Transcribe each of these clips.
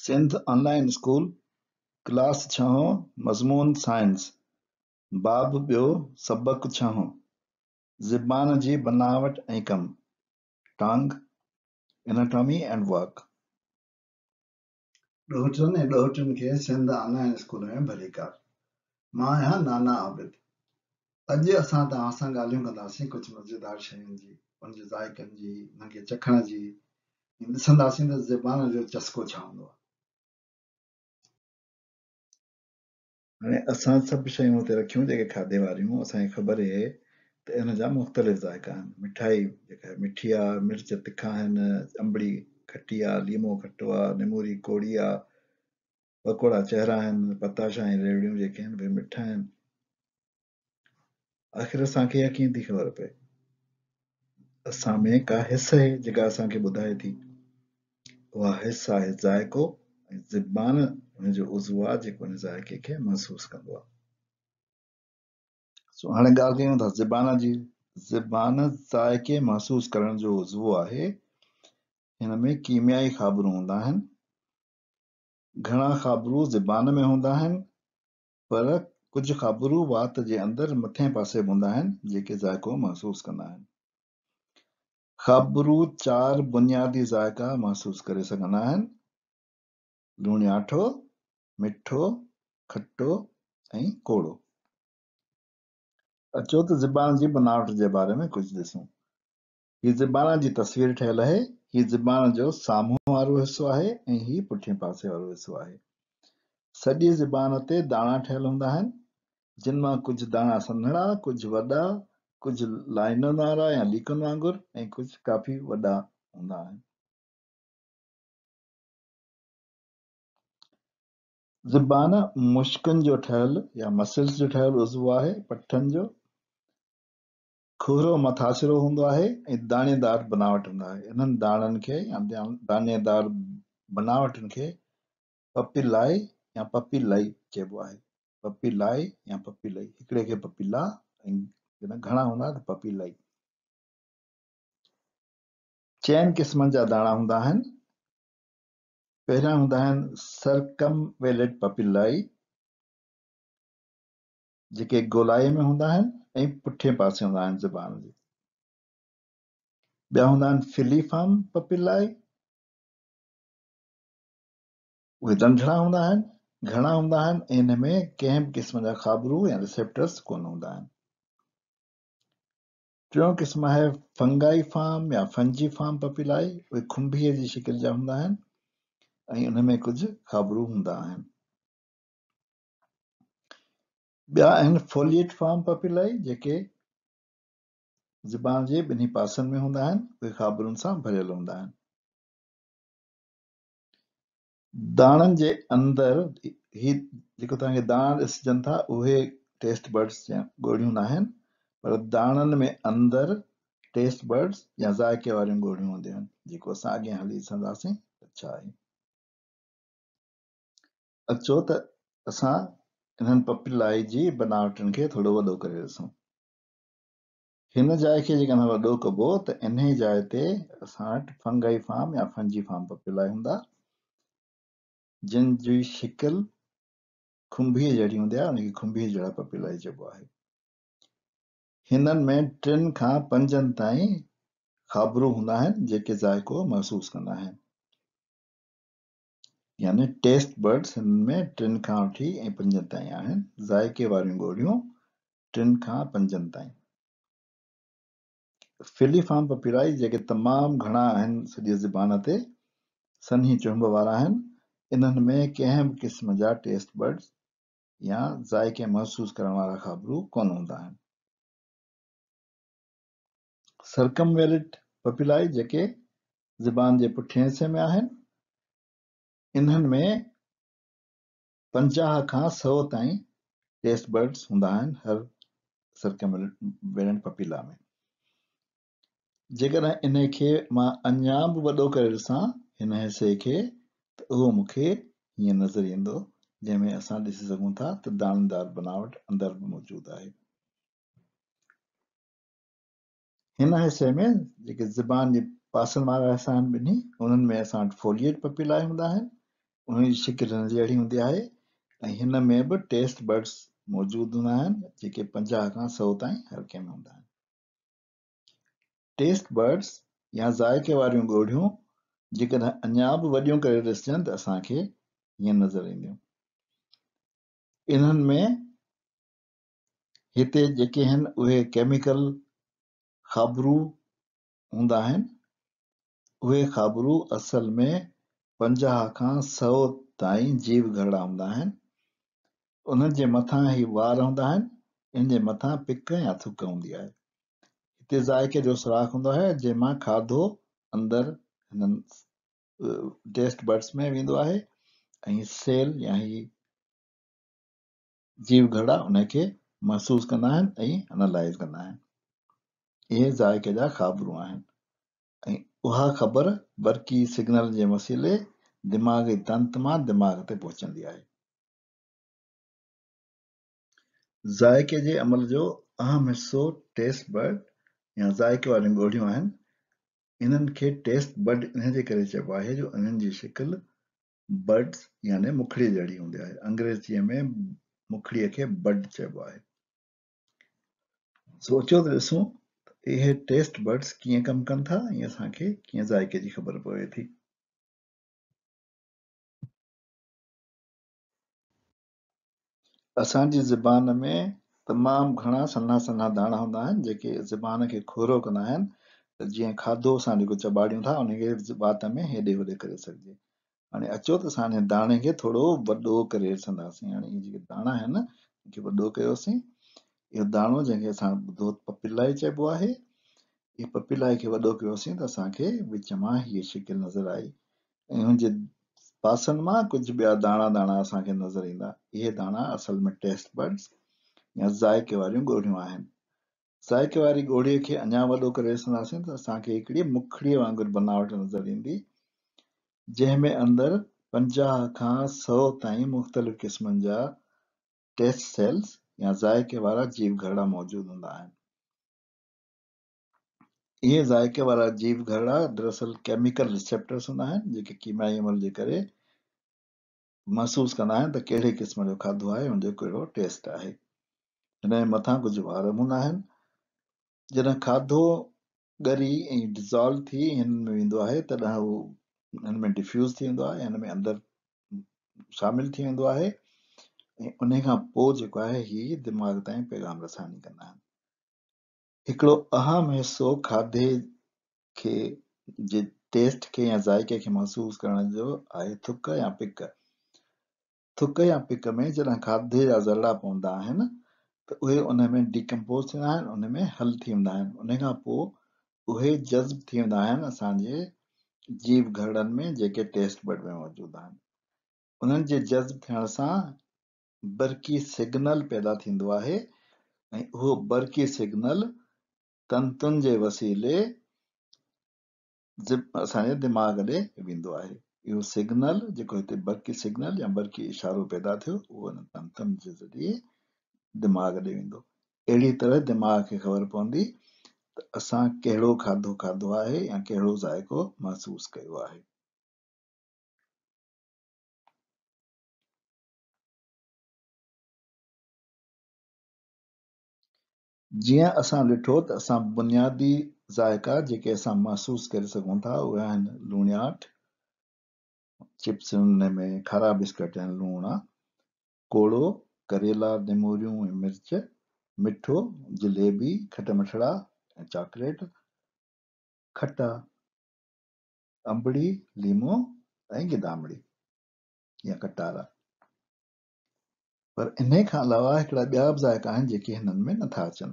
سنڌ آن line school, class ڇهون، مضمون science, باب ٻيو، سبق ڇهون، زبان جي بناوٽ ۽ ڪم، Tongue، Anatomy and Work. ڏوهٽن ۽ ڏوهٽين کي سنڌ آن لائين اسڪول ۾ ڀليڪار. مان آهيان نانا عابد. اڄ اسان توهان سان ڳالهيون ڪنداسين ڪجهه مزيدار شين جي، ان جي ذائقن جي، انهن کي چکڻ جي ۽ ڏسنداسين ته زبان جو چسڪو ڇا هوندو آهي. هاڻي اسان سڀ شيون اتي رکيون جيڪي کاڌي واريون اسان کي خبر اهي ته ان جا مختلف ذائقا آهن. مٺائي جيڪا آهي مٺي آ، مرچ تکا آهن، انبڙي کٽي آ، ليمو کٽو آ، نموري ڪوڙي آ، پڪوڙا چهرا آهن، پتاشا ۽ ريوڙيون جيڪي آهن اهي مٺا آهن. آخر اسان کي اها ڪيئن ٿي خبر پئي؟ اسان ۾ ڪا حس آهي جيڪا اسان کي ٻڌائي ٿي. اها حس آهي ذائقو ۽ زبان ان جو عضوو آهي جيڪو ان ذائقي کي محسوس ڪندو آهي. سو هاڻي ڳالهه ڪيون ٿا زبان جي. زبان ذائقي محسوس ڪرڻ جو عضوو آهي. هن ۾ ڪيميائي خابرون هوندا آهن. گهڻا خابرو زبان ۾ هوندا آهن پر ڪجهه خابرو وات جي اندر مٿئين پاسي به هوندا آهن جيڪي ذائقو محسوس ڪندا آهن. خابرو چار بنيادي ذائقا محسوس ڪري سگهندا آهن، لوڻياٺو، مٺو، کٽو ۽ ڪوڙو. اچو ته زبان جي بناوٽ جي باري ۾ ڪجهه ڏسون. هي زبان جي تصوير ٺهيل آهي. هي زبان جو سامهون وارو حصو آهي ۽ هي پٺئين پاسي وارو حصو آهي. سڄي زبان تي داڻا ٺهيل هوندا آهن، جن مان ڪجهه داڻا سنهڙا، ڪجهه وڏا، ڪجهه لائينن وارا يا ليڪن وانگر ۽ ڪجهه ڪافي وڏا هوندا آهن. زبان مشڪن جو ٺهيل يا مسلز جو ٺهيل عضوو آهي، پٺن جو. کهرو مٿاڇرو هوندو آهي ۽ داڻيدار بناوٽ هوندو آهي. انهن داڻن کي يا داڻيدار بناوٽن کي پپيلائي يا پپيلئي چئبو آهي. پپيلائي يا پپيلئي، هڪڙي کي پپيلا ۽ جڏهن گهڻا هوندا ته پپيلئي. چئن قسمن جا داڻا هوندا آهن. پهريان هوندا آهن سرڪمويليٽ پپيلائي. جيڪي گولائي ۾ هوندا آهن ۽ پٺئين پاسي هوندا آهن زبان جي. ٻيا هوندا آهن فلي فارم پپيلائي، اهي ننڍڙا هوندا آهن، گهڻا هوندا آهن ۽ ان ۾ ڪنهن به قسم جا خابرو يا ريسيپٽرز ڪونه هوندا آهن. ٽيون قسم آهي فنگائي فارم يا فنجي فارم پپيلائي، اهي کنڀيء جي شڪل جا هوندا آهن ۽ ان ۾ ڪجهه خابرو هوندا آهن. ٻيا آهن فوليئيٽ فارم پپيلائي جيڪي زبان جي ٻنهي پاسن ۾ هوندا آهن، اهي خابرن سان ڀريل هوندا آهن. داڻن جي اندر هي جيڪو توهان کي داڻا ڏسجن ٿا اهي ٽيسٽ بڊس يا ڳوڙهيون ناهن پر داڻن ۾ اندر ٽيسٽ بڊس يا ذائقي واريون ڳوڙهيون هونديون آهن جيڪو اسان اڳيان هلي ڏسنداسين ته ڇا آهي. اچو ته اسان انهن پپيلائي جي بناوٽن کي ٿورو وڏو ڪري ڏسون. هن جاء کي جيڪڏهن وڏو ڪبو ته انهي جاء تي اسان وٽ فنگائي فارم يا فنجي فارم پپيلائي هوندا، جن جي شڪل کنڀيء جهڙي هوندي آهي، ان کي کنڀيء جهڙا پپيلائي چئبو آهي. هنن ۾ ٽن کان پنجن تائين خابرو هوندا آهن، جيڪي ذائقو محسوس ڪندا آهن. يعني ٽيسٽ بڊس هنن ۾ ٽن کان وٺي ۽ پنجن تائين آهن، ذائقي واريون ڳوڙهيون ٽن کان پنجن تائين. فلي فارم پپيرائي جيڪي تمام گهڻا آهن سڄي زبان تي سنهي چهنب وارا آهن، انهن ۾ ڪنهن به قسم جا ٽيسٽ بڊس يا ذائقي محسوس ڪرڻ وارا خابرو ڪونه هوندا آهن. سرڪمويلٽ پپيلائي جيڪي زبان جي پٺئين حصي ۾ آهن، انهن ۾ 50 کان 100 تائين ٽيسٽ بڊس هوندا آهن هر سرڪمويلنٽ پپيلا ۾. جيڪڏهن انهي کي مان اڃا به وڏو ڪري ڏسان هن حصي کي ته اهو مون کي هيئن نظر ايندو جنهن ۾ اسان ڏسي سگهون ٿا ته داڻيدار بناوٽ اندر به موجود آهي. هن حصي ۾ جيڪي زبان جي پاسن وارا حصا آهن ٻنهي انهن ۾ اسان وٽ فوليئيٽ پپيلائي هوندا آهن. ان جي شڪل هن جهڙي هوندي آهي ۽ هن ۾ به ٽيسٽ بڊس موجود هوندا آهن جيڪي 50 کان 100 تائين هر ڪنهن ۾ هوندا آهن. ٽيسٽ بڊس يا ذائقي واريون ڳوڙهيون جيڪڏهن اڃا به وڏيون ڪري ڏسجن ته اسان کي هيئن نظر اينديون. انهن ۾ هتي جيڪي آهن اهي ڪيميڪل خابرو هوندا آهن، اهي خابرو اصل ۾ 50 کان 100 تائين جيو گهرڙا هوندا آهن. انهن جي مٿان هي وار هوندا آهن، ان جي مٿان پڪ يا ٿڪ هوندي آهي. هتي ذائقي جو سوراخ هوندو آهي، جنهن مان کاڌو اندر هنن ٽيسٽ بڊس ۾ ويندو آهي ۽ سيل يا هي جيو گهرڙا ان کي محسوس ڪندا آهن ۽ انالائز ڪندا آهن. اهي ذائقي جا خابرو آهن ۽ اها خبر برقي سگنل جي وسيلي دماغي تنت مان دماغ تي پهچندي آهي. ذائقي جي عمل جو اهم حصو ٽيسٽ بڊ يا ذائقي واريون ڳوڙهيون آهن. انهن کي ٽيسٽ بڊ انهي جي ڪري چئبو آهي جو انهن جي شڪل بڊز يعني مکڙيء جهڙي هوندي آهي. انگريزيء ۾ مکڙيء کي بڊ چئبو آهي. سو اچو ته ڏسون ته اهي ٽيسٽ بڊز ڪيئن ڪم ڪن ٿا ۽ اسان کي ڪيئن ذائقي جي خبر پوي ٿي. اسان جي زبان ۾ تمام گهڻا سنها سنها داڻا هوندا آهن جيڪي زبان کي کورو ڪندا آهن ته جيئن کاڌو اسان جيڪو چٻاڙيون ٿا ان کي وات ۾ هيڏي هوڏي ڪري سگهجي. هاڻي اچو ته اسان ان داڻي کي ٿورو وڏو ڪري ڏسنداسين. هاڻي اهي جيڪي داڻا آهن ان کي وڏو ڪيوسين. اهو داڻو جنهن کي اسان ٻڌو پپلائي چئبو آهي. اهي پپلائي کي وڏو ڪيوسين ته اسان کي وچ مان هيء شڪل نظر آئي ۽ ان جي پاسن مان ڪجهه ٻيا داڻا داڻا اسان کي نظر ايندا. اهي داڻا اصل ۾ ٽيسٽ بڊس يا ذائقي واريون ڳوڙهيون آهن. ذائقي واري ڳوڙهي کي اڃا وڏو ڪري ڏسنداسين ته اسان کي هڪڙي مکڙيء وانگر بناوٽ نظر ايندي، جنهن ۾ اندر 50 کان 100 تائين مختلف قسمن جا ٽيسٽ سيلز يا ذائقي وارا جيو گهرڙا موجود هوندا آهن. اهي ذائقي وارا جيو گهرڙا دراصل ڪيميڪل ريسيپٽرز هوندا آهن جيڪي ڪيميائي عمل جي ڪري محسوس ڪندا آهن ته ڪهڙي قسم جو کاڌو آهي ان جو ڪهڙو ٽيسٽ آهي. هن جي مٿان ڪجهه وار به هوندا آهن. جڏهن کاڌو ڳري ۽ ڊزالو ٿي هنن ۾ ويندو آهي تڏهن هو هن ۾ ڊفيوز ٿي ويندو آهي، هن ۾ اندر شامل ٿي ويندو آهي ۽ انهي کان پوء جيڪو آهي هي دماغ تائين پيغام رساني ڪندا آهن. هڪڙو اهم حصو کاڌي کي جي ٽيسٽ کي يا ذائقي کي محسوس ڪرڻ جو آهي ٿڪ يا پڪ. ٿڪ يا پڪ ۾ جڏهن کاڌي جا ذرڙا پوندا آهن ته اهي ان ۾ ڊيڪمپوز ٿيندا آهن، ان ۾ حل ٿي ويندا آهن، ان کان پوء اهي جذب ٿي ويندا آهن اسان جي جيو گهرڙن ۾ جيڪي ٽيسٽ بڊ ۾ موجود آهن. انهن جي جذب ٿيڻ سان برقي سگنل پيدا ٿيندو آهي ۽ اهو برقي سگنل تنتن جي وسيلي اسان جي دماغ ڏي ويندو آهي. اهو سگنل جيڪو هتي برقي سگنل يا برقي اشارو پيدا ٿيو اهو انهن تنتن جي ذريعي دماغ ڏي ويندو. اهڙي طرح دماغ کي خبر پوندي ته اسان ڪهڙو کاڌو کاڌو آهي يا ڪهڙو ذائقو محسوس ڪيو آهي. جيئن اسان ڏٺو ته اسان بنيادي ذائقا جيڪي اسان محسوس ڪري سگهون ٿا اهي آهن لوڻياٺ، چپس ان ۾ کارا بسڪٽ ۽ لوڻ آ، ڪوڙو، ڪريلا، نموريون ۽ مرچ، مٺو، جليبي، کٽ مٺڙا ۽ چاڪليٽ، کٽا، انبڙي، ليمو ۽ گدامڙي يا ڪٽارا. پر انهي کان علاوه هڪڙا ٻيا به ذائقا آهن جيڪي هنن ۾ نٿا اچن.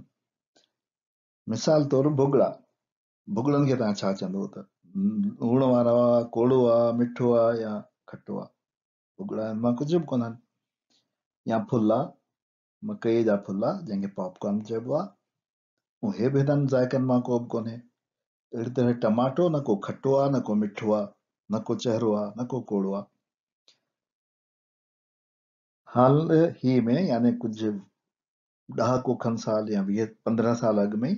مثال طور ڀڳڙا، ڀڳڙن کي توهان ڇا چوندو ته لوڻ وارو آ، ڪوڙو آ، مٺو آ يا کٽو آ؟ ڀڳڙا هن مان ڪجهه به ڪونهن. يا ڦلا، مڪئي جا ڦلا جنهن کي پاپ ڪارن چئبو آ، اهي به هنن ذائقن مان ڪو به ڪونهي. اهڙي طرح ٽماٽو نه ڪو کٽو آ، نه ڪو مٺو آ، نه ڪو چهرو آ، نه ڪو ڪوڙو آ. حال ئي ۾ يعني ڪجهه ڏهاڪو کن سال يا 20 15 سال اڳ ۾ ئي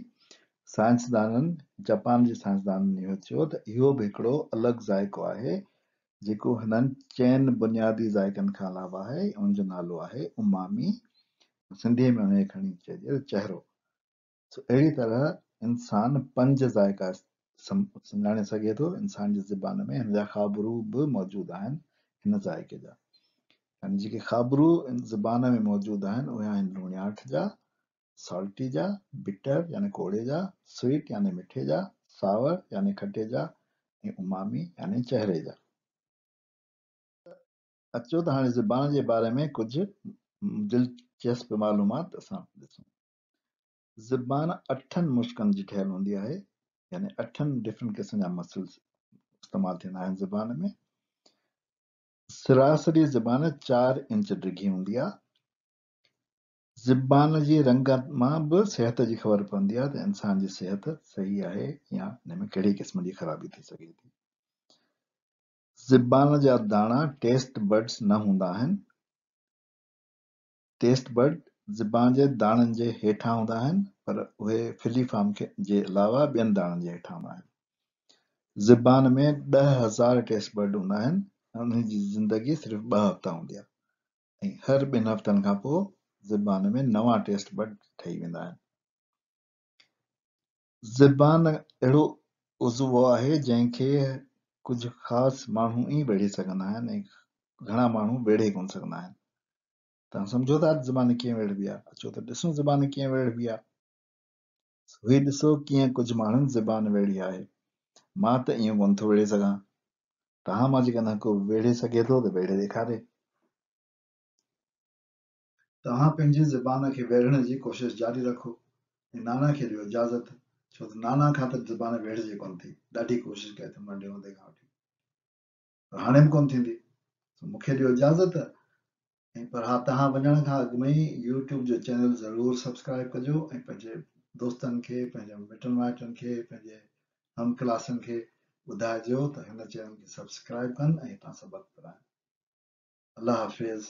سائنسدانن، جاپان جي سائنسدانن اهو چيو ته اهو به هڪڙو الڳ ذائقو آهي جيڪو هنن چئن بنيادي ذائقن کان علاوه آهي، ان جو نالو آهي امامي. سنڌيء ۾ ان کي کڻي چئجي ته چهرو. سو اهڙي طرح انسان پنج ذائقا سڃاڻي سگهي ٿو. انسان جي زبان ۾ هن جا خابرو به موجود آهن هن ذائقي جا. يعني جيڪي خابرو زبان ۾ موجود آهن اهي آهن لوڻياٺ جا، Salty جا، Bitter يعني ڪوڙي جا، Sweet يعني مٺي جا، Sour يعني کٽي جا ۽ امامي يعني چهري جا. اچو ته هاڻي زبان جي باري ۾ ڪجهه دلچسپ معلومات اسان ڏسون. زبان اٺن مشڪن جي ٺهيل هوندي آهي يعني اٺن ڊفرنٽ قسم جا مسلز استعمال ٿيندا آهن زبان ۾. سراسري زبان 4 انچ ڊگهي هوندي آهي. زبان جي رنگ مان به صحت جي خبر پوندي آهي ته انسان جي صحت صحيح آهي يا ان ۾ ڪهڙي قسم جي خرابي ٿي سگهي ٿي. زبان جا داڻا ٽيسٽ بڊس نه هوندا آهن. ٽيسٽ بڊ زبان جي داڻن جي هيٺان هوندا آهن پر اهي فلي فارم جي علاوه ٻين داڻن جي هيٺان هوندا آهن. زبان ۾ 10,000 ٽيسٽ بڊ هوندا آهن ۽ انهن جي زندگي صرف 2 هفتا هوندي آهي. ۽ هر ٻن هفتن کان پوء زبان ۾ نوان ٽيسٽ بڊ ٺهي ويندا آهن. زبان اهڙو عضوو آهي جنهن کي ڪجهه خاص ماڻهو ئي ويڙهي سگهندا آهن ۽ گهڻا ماڻهو ويڙهي ڪونه سگهندا آهن. توهان سمجهو ٿا ته زبان ڪيئن ويڙهبي آهي؟ اچو ته ڏسون زبان ڪيئن ويڙهبي آهي. هي ڏسو ڪيئن ڪجهه ماڻهن زبان ويڙهي آهي. مان ته ايئن ڪونه ٿو ويڙهي سگهان. توهان مان جيڪڏهن ڪو ويڙهي سگهي ٿو ته ويڙهي ڏيکاري. توهان پنهنجي زبان کي ويڙهڻ جي ڪوشش جاري رکو ۽ نانا کي ڏيو اجازت، ڇو ته نانا کان ته زبان ويڙهجي ڪونه ٿي، ڏاڍي ڪوشش ڪئي اٿم ننڍي هوندي کان وٺي پر هاڻي به ڪونه ٿيندي، سو مون کي ڏيو اجازت ۽ پر ها توهان وڃڻ کان اڳ ۾ ئي يوٽيوب جو چينل ضرور سبسڪرائب ڪجو ۽ پنهنجي دوستن کي، پنهنجي مٽن مائٽن کي، پنهنجي هم ڪلاسن کي ٻڌائجو ته هن چينل کي سبسڪرائب ڪن ۽ هتان سبق پرائن. الله حافظ.